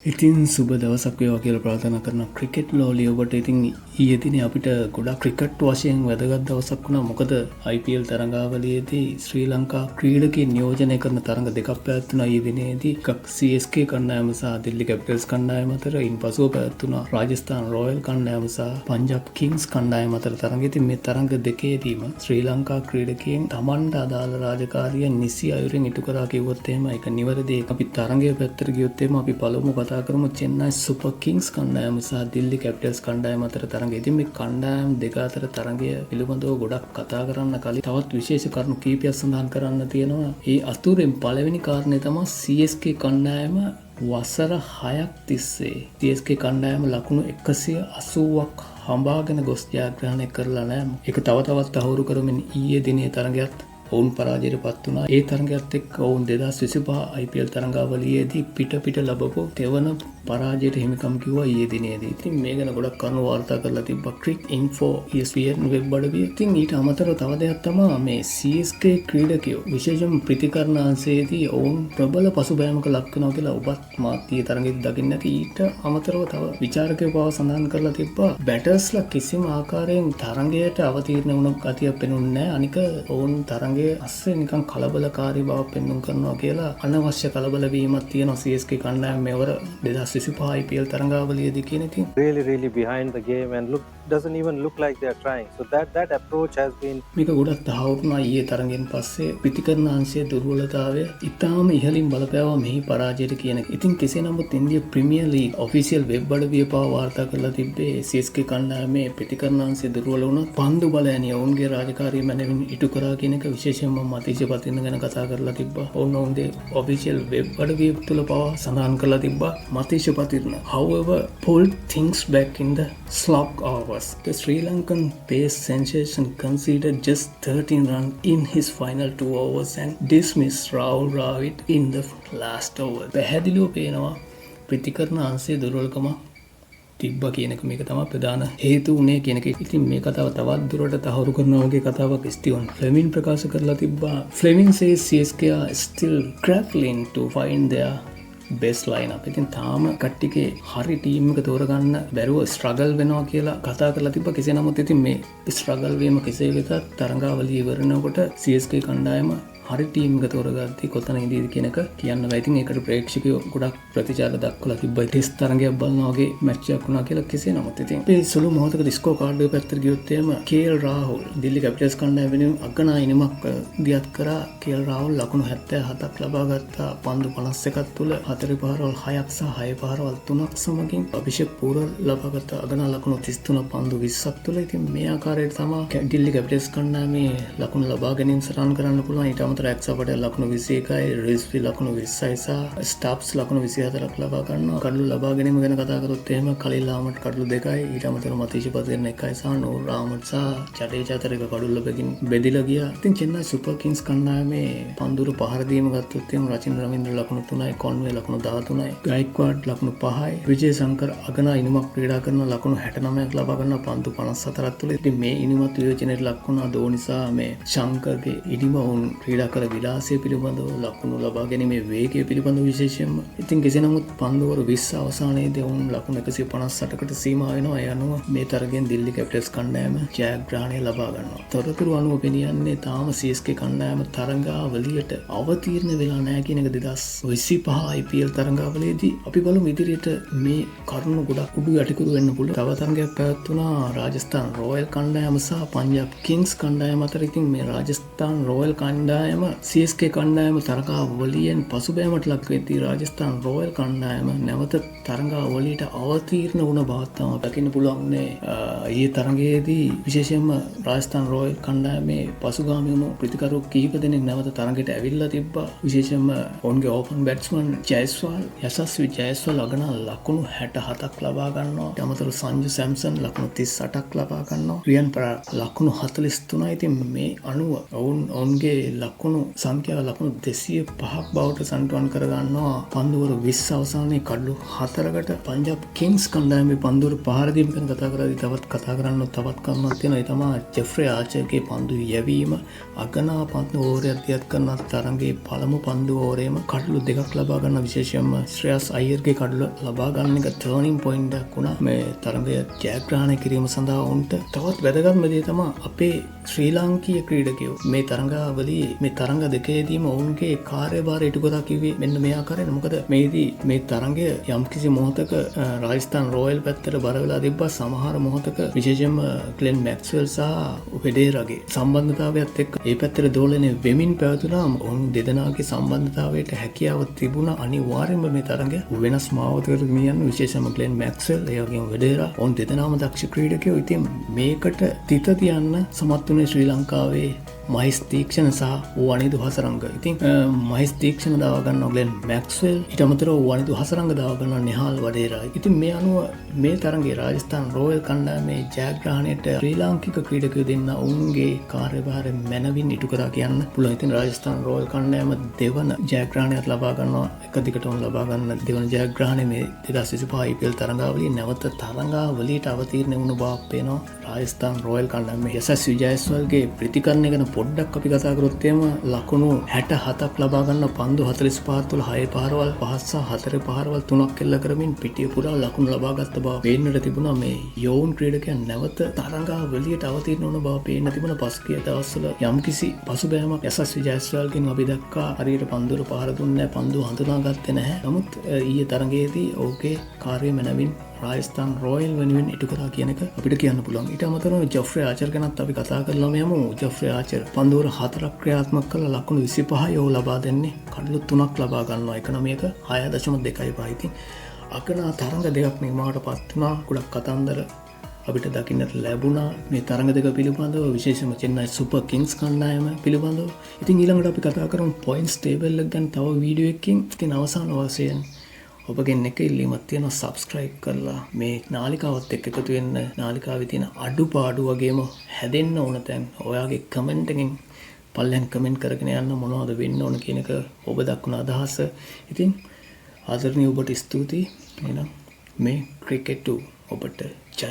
ඉතින් සුබ දවසක් වේවා කියලා ප්‍රාර්ථනා කරන ක්‍රිකට් ලෝලිය ඔබට. ඉතින් ඊයේ දිනේ අපිට ගොඩක් ක්‍රිකට් වශයෙන් වැදගත් දවසක් වුණා. මොකද IPL තරඟාවලියේදී ශ්‍රී ලංකා ක්‍රීඩකයන් නියෝජනය කරන තරඟ දෙකක් පැවැත්වුණා ඊයේ දිනේදී. එකක් CSK කණ්ඩායම සහ දිල්ලි කැපිටල්ස් කණ්ඩායම අතර, ඉන්පසුව පැවැත්වුණා රාජස්ථාන් රොයල් කණ්ඩායම සහ පංජාබ් කිංස් කණ්ඩායම අතර තරඟ. ඉතින් මේ තරඟ දෙකේදීම ශ්‍රී ලංකා ක්‍රීඩකයන් තමන්ට අදාළ රාජකාරිය නිසි අයුරින් ඉටු කරා කිව්වොත් එහෙම ඒක නිවැරදි. අපි තරඟය පැත්තට ගියොත් එහෙම අපි පළමු කතා කරමු චෙන්නයි සුපර් කිංස් කණ්ඩායම සහ දිල්ලි කැපිටල්ස් කණ්ඩායම අතර තරඟය. ඉතින් මේ කණ්ඩායම් දෙක අතර තරඟය පිළිබඳව ගොඩක් කතා කරන්න කලින් තවත් විශේෂ කරුණු කීපයක් සඳහන් කරන්න තියෙනවා. ඒ අතුරෙන් පළවෙනි කාරණය තමයි CSK කණ්ඩායම වසර 6ක් තිස්සේ CSK කණ්ඩායම ලකුණු 180ක් හඹාගෙන ගොස් ජයග්‍රහණය කරලා නැහැ. ඒක තව තවත් තහවුරු කරමින් ඊයේ දිනේ තරඟයත් ඔවුන් පරාජයට පත් වුණා. ඒ තරඟයත් එක්ක ඔවුන් 2025 IPL තරඟාවලියේදී පිට පිට ලැබපු තෙවන පරාජයට හිමිකම් කිව්වා ඊයේ දිනේදී. ඉතින් මේ ගැන ගොඩක් කරුණු වාර්තා කරලා තිබ්බා ක්‍රික් ඉන්ෆෝ ESPN web අඩවිය. ඉතින් ඊට අමතරව තව දෙයක් තමයි මේ CSK ක්‍රීඩකයෝ විශේෂයෙන්ම ප්‍රතිකරණ අංශයේදී ඔවුන් ප්‍රබල පසුබෑමක ලක් වෙනවා කියලා ඔබත් මාත් ඊයේ තරඟයේදී දකින්න ඇති. ඊට අමතරව තව විචාරකයෝ පවා සඳහන් කරලා තිබ්බා බැටර්ස්ලා කිසිම ආකාරයෙන් තරඟයට අවතීර්ණ වුණ ගතියක් පෙනුන්නේ නැහැ. අනික ඔවුන් තරඟය අස්සේ නිකන් කලබලකාරී බවක් පෙන්නුම් කරනවා කියලා අනවශ්‍ය කලබල වීමක් තියෙනවා CSK කණ්ඩායම මෙවර 2025 IPL තරඟාවලියේදී කියන ඉතින් Really, really behind the game and look doesn't even look like they're trying. So that that approach has been මේක ගොඩක් තහවුරු වුණා ඊයේ තරඟෙන් පස්සේ. ප්‍රතිකරණ අංශයේ දුර්වලතාවය ඉතාම ඉහළින් බලපෑවා මෙහි පරාජයට කියන එක. ඉතින් කෙසේ නමුත් ඉන්දිය ප්‍රීමියර් ලීග් ඔෆිෂියල් වෙබ් අඩවිය පවා වාර්තා කරලා තිබ්බේ CSK කණ්ඩායමේ ප්‍රතිකරණ අංශය දුර්වල වුණත් පන්දු බලයනිය ඔවුන්ගේ රාජකාරිය මැනවින් ඉටු කරා කියන එක. විශේෂයෙන්ම මම මතීෂ පතිරණ ගැන කතා කරලා තිබ්බා. ඔවුන් ඔවුන්ගේ ඔෆිෂියල් වෙබ් අඩවිය තුළ පවා සඳහන් කරලා තිබ්බා මතීෂ Pathirana, however, pulled things back in the slog overs. The Sri Lankan pace sensation conceded just 13 runs in his final two overs and dismissed Rahul Dravid in the last over. පැහැදිලිව පේනවා ප්‍රතිකරණ අංශයේ දුර්වලකම තිබ්බ කියන එක. මේක තමයි ප්‍රධාන හේතු වුණේ කියන එක. ඉතින් මේ කතාව තවත් දුරට තහවුරු කරනවා වගේ කතාවක් ස්ටිවන් ෆ්ලෙමින් ප්‍රකාශ කරලා තිබ්බා. Fleming says CSK are still grappling to find their best line-up. ඉතින් තාම කට්ටියගේ හරි ටීම් එක තෝරගන්න බැරුව ස්ට්‍රගල් වෙනවා කියලා කතා කරලා තිබ්බා. කෙසේ නමුත් ඉතින් මේ ස්ට්‍රගල් වීම කෙසේ වෙතත් තරඟාවලිය ඉවර වෙනකොට CSK කණ්ඩායම හරි ටීම් එක තෝරගද්දි කොතන ඉඳීද කියන එක කියන්න බෑ. ඉතින් ඒකට ප්‍රේක්ෂකයෝ ගොඩක් ප්‍රතිචාර දක්වලා තිබ්බා. ටෙස්ට් තරඟයක් බලනවා වගේ මැච් එකක් වුණා කියලා. කෙසේ නමුත් ඉතින් මේ සුළු මොහොතකට ස්කෝර් කාඩ් එක පැත්තට ගියොත් එහෙම කේඑල් රාහුල් දිල්ලි කැපිටල්ස් කණ්ඩායම වෙනුවෙන් අගනා ඉනිමක් දියත් කරා. කේඑල් රාහුල් ලකුණු 77ක් ලබා ගත්තා. පන්දු 51ක් තුල හතර පහරවල් 6ක් සහ හය පහරවල් 3ක් සමගින්. අභිෂේක් පූරල් ලබා ගත්ත අගනා ලකුණු 33 පන්දු 20ක් තුල. ඉතින් මේ ආකාරයට තමයි දිල්ලි කැපිටල්ස් කණ්ඩායමේ ලකුණු ලබා ගැනීම සටහන් කරන්න පුළුවන්. ඊට අමතරව ඇක්සර් පටේල් ලකුණු 21යි, රිස්වි ලකුණු 20යි සහ ස්ටබ්ස් ලකුණු 24ක් ලබා ගන්නවා. කඩලු ලබා ගැනීම ගැන කතා කරොත් එහෙම කලිල් අහමඩ් කඩලු 2යි, ඊට අමතරව මතීෂ පතිරණ 1යි සහ නූර් අහමඩ් සහ ජඩේජා අතර එක කඩුල්ල බැගින් බෙදිලා ගියා. ඉතින් චෙන්නයි සුපර් කිංස් කණ්ඩායමේ පන්දුර පහර දීම ගත්තොත් එහෙම රචින් රවීන්ද්‍ර ලකුණු 3යි, කොන්වේ ලකුණු 13යි, ගයික්වාඩ් ලකුණු 5යි, විජේ ශංකර් අගනා ඉනිමක් ක්‍රීඩා කරන ලකුණු 69ක් ලබා ගන්නවා පන්දු 54ක් තුළ. ඉතින් මේ ඉනිමත් විවේචනයට ලක් වුණා ධෝනි සහ මේ ශංකර්ගේ ඉනිම ඔවුන් ක්‍රීඩා කළ විලාසය පිළිබඳව, ලකුණු ලබා ගැනීමේ වේගය පිළිබඳව විශේෂයෙන්ම. ඉතින් කෙසේ නමුත් පන්දුවර 20 අවසානයේදී ඔවුන් ලකුණු 158කට සීමා වෙනවා. ඒ අනුව මේ තරගෙන් දිල්ලි කැපිටල්ස් කණ්ඩායම ජයග්‍රහණය ලබා ගන්නවා. තොරතුරු අනුව පෙනියන්නේ තාම CSK කණ්ඩායම තරඟාවලියට අවතීර්ණ වෙලා නැහැ කියන එක 2025 IPL තරඟාවලියේදී. අපි බලමු ඉදිරියට මේ කරුණු ගොඩක් උඩු යටිකුරු වෙන්න පුළුවන්. තව තරඟයක් පැවැත්වුණා රාජස්ථාන් රොයල් කණ්ඩායම සහ පංජාබ් කිංස් කණ්ඩායම අතර. ඉතින් මේ රාජස්ථාන් රොයල් කණ්ඩායම CSK කණ්ඩායම තරඟාවලියෙන් පසුබෑමට ලක් වෙද්දී රාජස්ථාන් රොයල් කණ්ඩායම නැවත තරඟාවලියට අවතීර්ණ වුණ බවක් තමයි දකින්න පුළුවන් වුණේ. ඊයේ තරඟයේදී විශේෂයෙන්ම රාජස්ථාන් රොයල් කණ්ඩායමේ පසුගාමී වුණු ප්‍රතිකරු කිහිප දෙනෙක් නැවත තරඟයට ඇවිල්ලා තිබ්බා. විශේෂයෙන්ම ඔවුන්ගේ ඕපන් බැට්ස්මන් ජයස්වාල්, යශස්වි ජයස්වාල් අගනා ලකුණු 67ක් ලබා ගන්නවා. ඊට අමතරව සංජු සැම්සන් ලකුණු 38ක් ලබා ගන්නවා. රියන් පරාග් ලකුණු 43යි. ඉතින් මේ අනුව ඔවුන් ඔවුන්ගේ ලකුණු ලකුණු සංඛ්‍යාව ලකුණු 205ක් බවට සන්තුලන් කරගන්නවා. පන්දුවර 20 අවසානයේ කඩලු 4කට පංජාබ් කිංස් කණ්ඩායමේ පන්දුවර පහර දීම ගැන කතා කරද්දී තවත් කතා කරන්න තවත් කරුණක් තියෙනවා. ඒ තමයි ජෙෆ්‍රේ ආචර්ගේ පන්දු යැවීම. අගනා පන්දු ඕවරයක් දියත් කරන තරඟයේ පළමු පන්දු ඕවරේම කඩලු 2ක් ලබා ගන්න, විශේෂයෙන්ම ශ්‍රේයස් අයියර්ගේ කඩලු ලබා ගන්න එක ටර්නින් පොයින්ට් එකක් වුණා මේ තරඟය ජයග්‍රහණය කිරීම සඳහා ඔවුන්ට. තවත් වැදගත්ම දේ තමයි අපේ ශ්‍රී ලාංකීය ක්‍රීඩකයෝ මේ තරඟාවලියේ මේ තරඟ දෙකේදීම ඔවුන්ගේ කාර්යභාරය ඉටු කරා කිව්වේ මෙන්න මේ ආකාරයෙන්. මොකද මේදී මේ තරඟය යම්කිසි මොහොතක රාජස්ථාන් රොයල් පැත්තට බර වෙලා තිබ්බා. සමහර මොහොතක විශේෂයෙන්ම ග්ලෙන් මැක්ස්වෙල් සහ වෙඩේරාගේ සම්බන්ධතාවයත් එක්ක ඒ පැත්තට දෝලනය වෙමින් පැවතුනා. ඔවුන් දෙදෙනාගේ සම්බන්ධතාවයට හැකියාව තිබුණා අනිවාර්යයෙන්ම මේ තරඟය වෙනස් මාවතකට ගෙනියන්න. විශේෂයෙන්ම ග්ලෙන් මැක්ස්වෙල්, ඒ වගේම වෙඩේරා, ඔවුන් දෙදෙනාම දක්ෂ ක්‍රීඩකයෝ. ඉතින් මේකට තිත තියන්න සමත් වුණේ ශ්‍රී ලංකාවේ මහිස් තීක්ෂණ සහ වනිදු හසරංග. ඉතින් මහිස් තීක්ෂණ දාවා ගන්නවා ග්ලෙන් මැක්ස්වෙල්, ඊට අමතරව වනිදු හසරංග දාවා ගන්නවා නිහාල් වඩේරා. ඉතින් මේ අනුව මේ තරඟයේ රාජස්ථාන් රොයල් කණ්ඩායමේ ජයග්‍රහණයට ශ්‍රී ලාංකික ක්‍රීඩකයෝ දෙන්න ඔවුන්ගේ කාර්යභාරය මැනවින් ඉටු කරා කියන්න පුළුවන්. ඉතින් රාජස්ථාන් රොයල් කණ්ඩායම දෙවන ජයග්‍රහණයත් ලබා ගන්නවා. එක දිගටම ලබා ගන්න දෙවන ජයග්‍රහණය මේ 2025 IPL තරඟාවලියේ නැවත තරඟාවලියට අවතීර්ණ වුණු බවක් පේනවා. රාජස්ථාන් රොයල් කණ්ඩායම යශස්වි ජයස්වල්ගේ ප්‍රතිකරණය ගැන පොඩ්ඩක් අපි කතා කරොත් එහෙම ලකුණු 67ක් ලබා ගන්න පන්දු 45 තුළ 6 පහරවල් 5 සහ 4 පහරවල් 3ක් එල්ල කරමින් පිටිය පුරා ලකුණු ලබා ගත්ත බව පේන්නට තිබුණා. මේ යෝන් ක්‍රීඩකයන් නැවත තරඟාවලියට අවතීර්ණ වුණ බව පේන්න තිබුණා. පසුගිය දවස්වල යම්කිසි පසුබෑමක් යශස්වි ජයස්වාල්ගෙන් අපි දැක්කා. හරියට පන්දුවල පහර දුන්නේ නැහැ, පන්දුව හඳුනාගත්තේ නැහැ. නමුත් ඊයේ තරඟයේදී ඔහුගේ කාර්යය මැනවින් රාජස්ථාන් රොයල් වෙනුවෙන් ඉටු කරා කියන එක අපිට කියන්න පුළුවන්. ඊට අමතරව ජොෆ්‍රේ ආචර් ගැනත් අපි කතා කරලාම යමු. ජොෆ්‍රේ ආචර් පන්දුවර 4ක් ක්‍රියාත්මක කරලා ලකුණු 25 ඔහු ලබා දෙන්නේ. කඩලු 3ක් ලබා ගන්නවා. ඉකොනොමි එක 6.25. ඉතින් අගනා තරඟ දෙකක් නිමාවට පත් වුණා. ගොඩක් කතන්දර අපිට දකින්නට ලැබුණා මේ තරඟ දෙක පිළිබඳව, විශේෂයෙන්ම චෙන්නයි සුපර් කිංස් කණ්ඩායම පිළිබඳව. ඉතින් ඊළඟට අපි කතා කරමු පොයින්ට්ස් ටේබල් එක ගැන තව වීඩියෝ එකකින්. ඉතින් අවසාන වශයෙන් ඔබගෙන් එක ඉල්ලීමක් තියෙනවා, සබ්ස්ක්‍රයිබ් කරලා මේ නාලිකාවත් එක්ක එකතු වෙන්න. නාලිකාවේ තියෙන අඩුපාඩු වගේම හැදෙන්න ඕන තැන් ඔයාගේ කමෙන්ට් එකෙන් පල්ලෙන් කමෙන්ට් කරගෙන යන්න, මොනවද වෙන්න ඕන කියන එක ඔබ දක්වන අදහස. ඉතින් ආදරණීය ඔබට ස්තුතියි. එහෙනම් මේ ක්‍රිකට් ඔබට ජය.